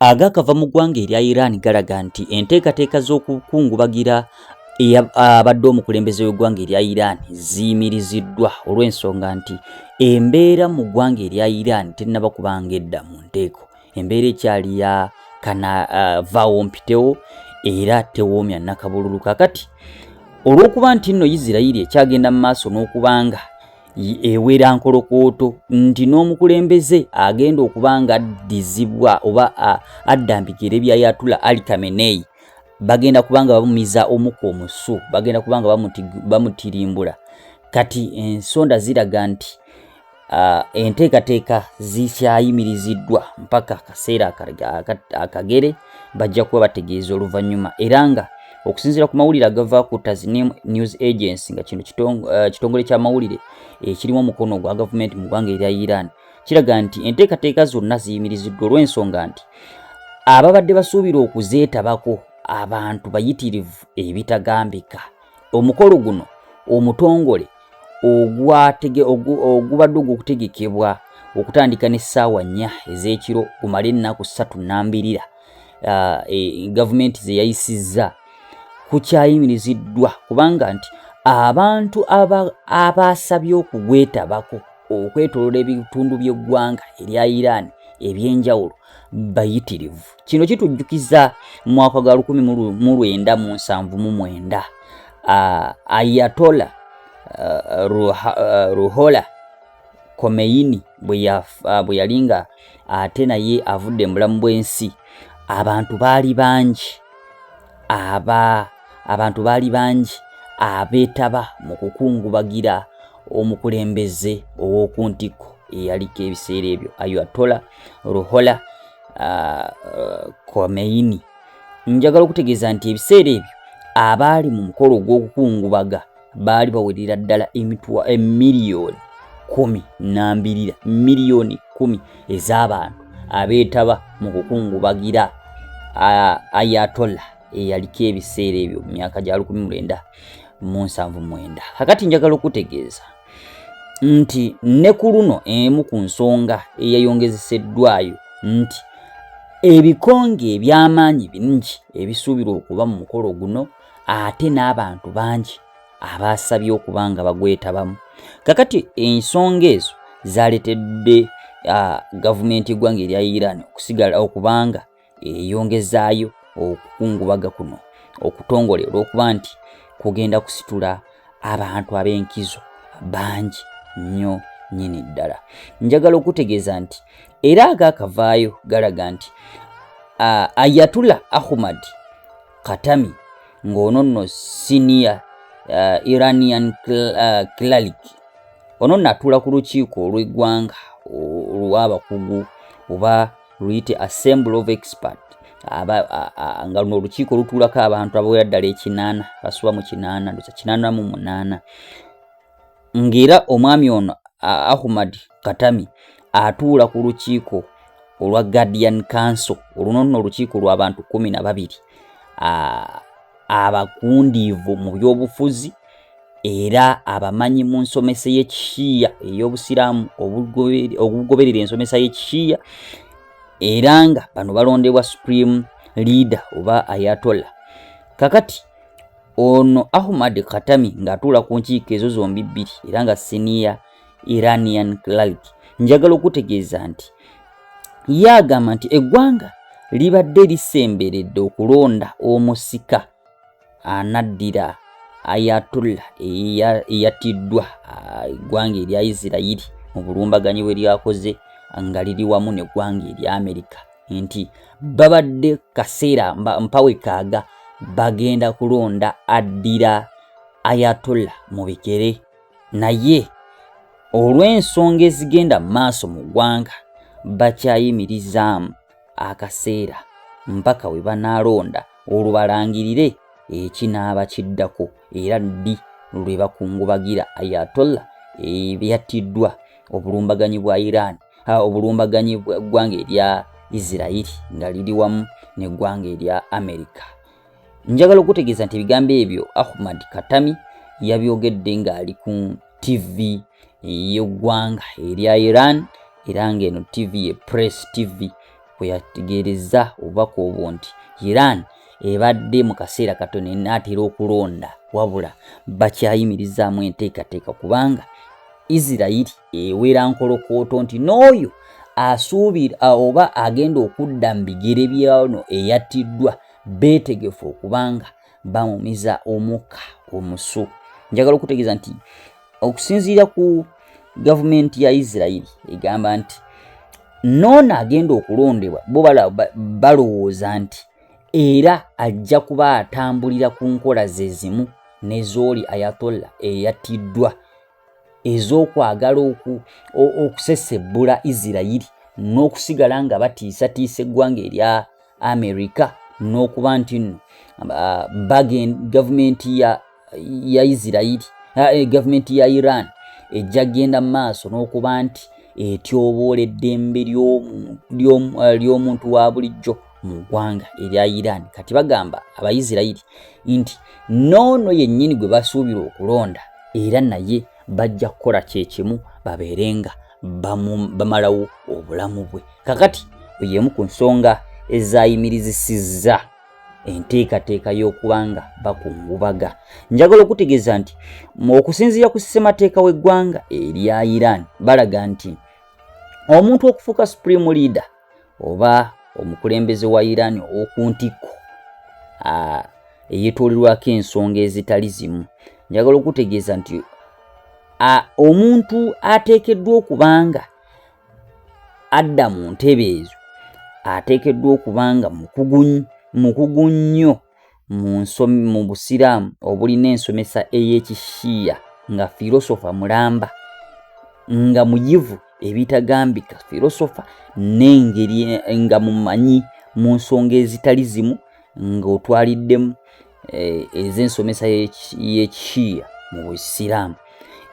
Agaakava mu ggwanga erya Iran galaga nti enteekateeka z'okukungubagira abadde omukulembeze w'eggwanga erya Iran ziyimiriziddwa olw'ensonga nti embeera mu ggwanga erya Iran tennaba kubanga edda mu nteeko. Embeera ekyali ya kana vaawo mpitewo era tewoomya nakabululu. Kakati olw'okuba nti nno Isirayiri ekyagenda mu maaso n'okubanga ewera nkolokooto nti n'omukulembeze agenda okuba nga addizibwa oba adda mbigere bya Ayatollah Ali Khamenei, bagenda kuba nga bamumiza omukka omusu, bagenda kuba nga bamutirimbula. Kati ensonda ziraga nti enteekateeka zikyayimiriziddwa mpaka kaseera akagere, bajja kuba bategeeza oluvannyuma. Era nga okusinziira ku mawulire agava ku Tasnim News Agency, nga kino kitongole ky'amawulire ekirimu omukono gwa gavumenti mu ggwanga erya Iran, kiraga nti enteekateeka zonna ziyimiriziddwa olw'ensonga nti ababadde basuubira okuzeetabako abantu bayitirivu ebitagambika. Omukolo guno omutongole ogubadde ogw'okutegekebwa okutandika n'essaawa 4 ez'ekiro gumale ennaku 3 nambirira, gavumenti ze yayisizza kukyayimiriziddwa kubanga nti abantu abasabye okugwetabako okwetoloola ebitundu by'eggwanga erya Iran ebyenjawulo bayitirivu. Kino kitujjukiza mu mwaka gwa 1979, Ayatollah Ruhollah Khomeini bwe yali nga ate naye avudde mu bulamu bw'ensi, abantu baali bangi abantu baali bangi abeetaba mu kukungubagira omukulembeze ow'oku ntikko eyaliko ebiseera ebyo, Ayatollah Ruhollah Khomeini. Njagala okutegeeza nti ebiseera ebyo abaali mu mukolo ogw'okukungubaga baali bawerera ddala emiliyoni 10 nambirira, miliyoni 10 ez'abantu abeetaba mu kukungubagira Ayatollah eyaliko ebiseera ebyo mu myaka gya 1979. Kakati njagala okutegeeza nti ne ku luno emu ku nsonga eyayongezeseddwayo nti ebikonge eby'amaanyi bingi ebisuubirwa okuba mu mukolo guno, ate n'abantu bangi abasabye okuba nga bagwetabamu. Kakati ensonga ezo zaleetedde gavumenti y'eggwanga erya Iran okusigala okubanga eyongezaayo okukungubaga kuno okutongole, olw'okuba nti kugenda kusitula abantu ab'enkizo bangi nnyo nnyini ddala. Njagala okutegeeza nti era agaakavaayo galaga nti Ayatollah Ahmad Khatami, ng'ono nno senior Iranian cleric, ono nno atuula ku lukiiko olw'eggwanga olw'abakugu oba luyite Assembly of Expert, nga luno olukiiko lutuulako abantu abawera ddala 80, basoba mu 80, ndoza 88, ng'era omwami ono Ahmad Khatami atuula ku lukiiko olwa Guardian Council. Oluno nno olukiiko lw'abantu 12 abakundiivu mu byobufuzi era abamanyi mu nsomesa y'Ekishiya ey'Obusiraamu obugoberera ensomesa y'Ekishiya, era nga bano balondebwa Supreme Leader oba Ayatollah. Kakati ono Ahmad Khatami ng'atuula ku nkiiko ezo zombi bbiri era nga senior Iranian cleric, njagala okutegeeza nti ye agamba nti eggwanga libadde lisemberedde okulonda omusika anaddira Ayatollah eyattiddwa eggwanga erya Isirayiri mu bulumbaganyi bwe lyakoze nga liri wamu n'eggwanga erya Amerika, nti babadde kaseera mpawe kaaga bagenda kulonda addira Ayatollah mu bigere, naye olw'ensonga ezigenda mu maaso mu ggwanga bakyayimirizaamu akaseera mpaka we banaalonda, olwo balangirire ekinaaba kiddako era ddi lwe bakungubagira Ayatollah eyattiddwa obulumbaganyi bwa Iran, obulumbaganyi bw'eggwanga erya Isirayiri nga liri wamu n'eggwanga erya Amerika. Njagala okutegeeza nti ebigambo ebyo Ahmad Khatami yabyogedde ng'ali ku TV y'eggwanga erya Iran, era ng'eno TV ye Press TV. kwe yategeerezza obubaka obwo nti Iran ebadde mu kaseera katono enaatera okulonda wabula bakyayimirizaamu enteekateeka kubanga Isirayiri ewera nkolokooto nti n'oyo asuubira oba agenda okudda mu bigere by'ono eyattiddwa beetegefu okubanga bamumiza omukka omusu. Njagala okutegeeza nti okusinziira ku gavumenti ya Isirayiri egamba nti n'ono agenda okulondebwa bo balowooza nti era ajja kuba atambulira ku nkola ze zimu n'ezooli Ayatollah eyattiddwa ez'okwagala okusesebbula Isirayiri n'okusigala nga batiisatiisa eggwanga erya Amerika n'okuba nti nno gavumenti ya Isirayiri, gavumenti ya Iran ejja kugenda mu maaso n'okuba nti etyoboola eddembe ly'omuntu wa bulijjo mu ggwanga erya Iran. Kati bagamba Abayisirayiri nti n'ono yennyini gwe basuubira okulonda era naye bajja kukola kye kimu babeere nga bamalawo obulamu bwe. Kakati eyo emu ku nsonga ezayimirizisizza enteekateeka y'okuba nga bakungubaga. Njagala okutegeeza nti okusinziira ku ssemateeka w'eggwanga erya Iran balaga nti omuntu okufuuka supreme leader oba omukulembeze wa Iran ow'oku ntikko eyeetoolirwako ensonga ezitali zimu, njagala okutegeeza nti omuntu ateekeddwa okuba nga adda mu ntebe ezo ateekeddwa okuba nga mukugu nnyo mu Busiraamu obulina ensomesa ey'Ekishiya, nga filosofa mulamba, nga muyivu ebitagambika, filosofa n'engeri nga mumanyi mu nsonga ezitali zimu ng'otwaliddemu ez'ensomesa y'Ekishiya mu Busiraamu.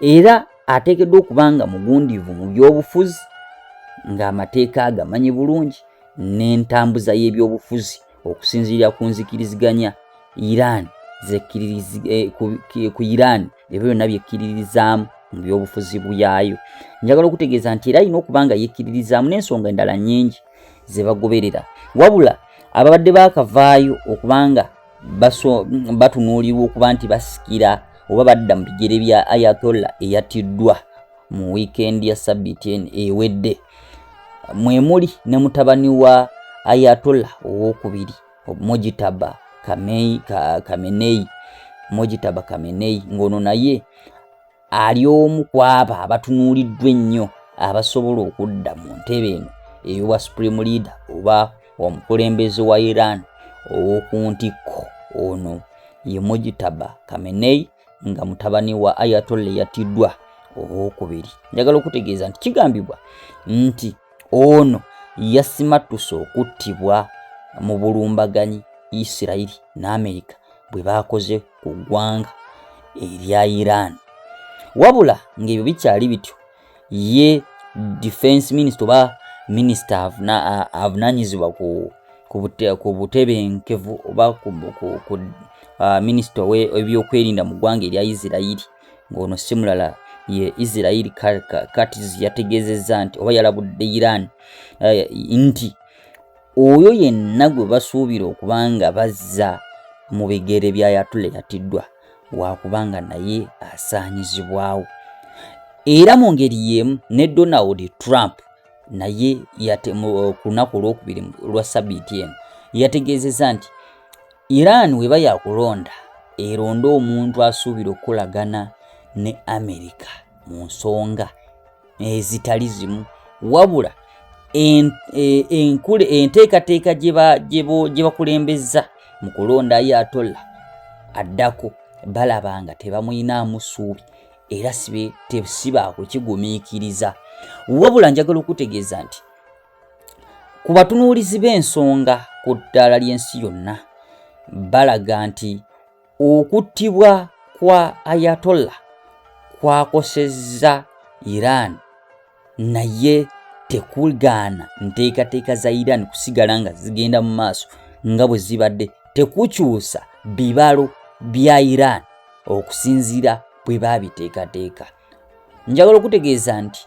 Era ateekeddwa okuba nga mugundiivu mu by'obufuzi, ng'amateeka agamanyi bulungi n'entambuza y'ebyobufuzi okusinziira ku nzikiriziganya Iran ku Iran ebyo byonna byekkiririzaamu mu byobufuzi bwayo. Njagala okutegeeza nti era alina okuba nga yekkiririzaamu n'ensonga endala nnyingi ze bagoberera. Wabula ababadde baakavaayo okuba nga batunuulirwa okuba nti basikira oba badda mu bigere bya Ayatollah eyattiddwa mu wiikendi ya sabbiiti eno ewedde, mwe muli ne mutabani wa Ayatollah owokubiri Mojtaba Khamenei, Mojtaba Khamenei, ng'ono naye ali omu ku abo abatunuuliddwa ennyo abasobola okudda mu ntebe eno ey'obwa supreme leader oba omukulembeze wa Iran ow'oku ntikko. Ono ye Mojtaba Khamenei nga mutabani wa Ayatollah eyattiddwa owokubiri. Njagala okutegeeza nti kigambibwa nti ono yasimattuse okuttibwa mu bulumbaganyi Isirayiri ne Amerika bwe baakoze ku ggwanga erya Iran. Wabula ng'ebyo bikyali bityo, ye defense minister oba minisita avunaanyizibwa ku butebenkevu oba ku minisita w'ebyokwerinda mu ggwanga erya Isirayiri, ng'ono si mulala ye Israel Katz, yategeezezza nti oba yalabudde Iran nti oyo yenna gwe basuubira okuba nga bazza mu bigere bya Ayatollah eyattiddwa wakubanga naye asaanyizibwawo. Era mu ngeri y'emu ne Donald Trump naye ku lunaku olwokubiri lwa sabbiiti eno yategeezezza nti Iran weba yakulonda eronde omuntu asuubira okukolagana ne Amerika mu nsonga ezitali zimu, wabula enteekateeka gye bakulembeza mu kulonda Ayatollah addako balaba nga tebamuyinaamu ssuubi era si baakukigumiikiriza. Wabula njagala okutegeeza nti ku batunuulizi b'ensonga ku ddaala ly'ensi yonna balaga nti okuttibwa kwa Ayatollah kwakosezza Iran, naye tekugaana nteekateeka za Iran kusigala nga zigenda mu maaso nga bwe zibadde, tekukyusa bibalo bya Iran okusinziira bwe baabiteekateeka. Njagala okutegeeza nti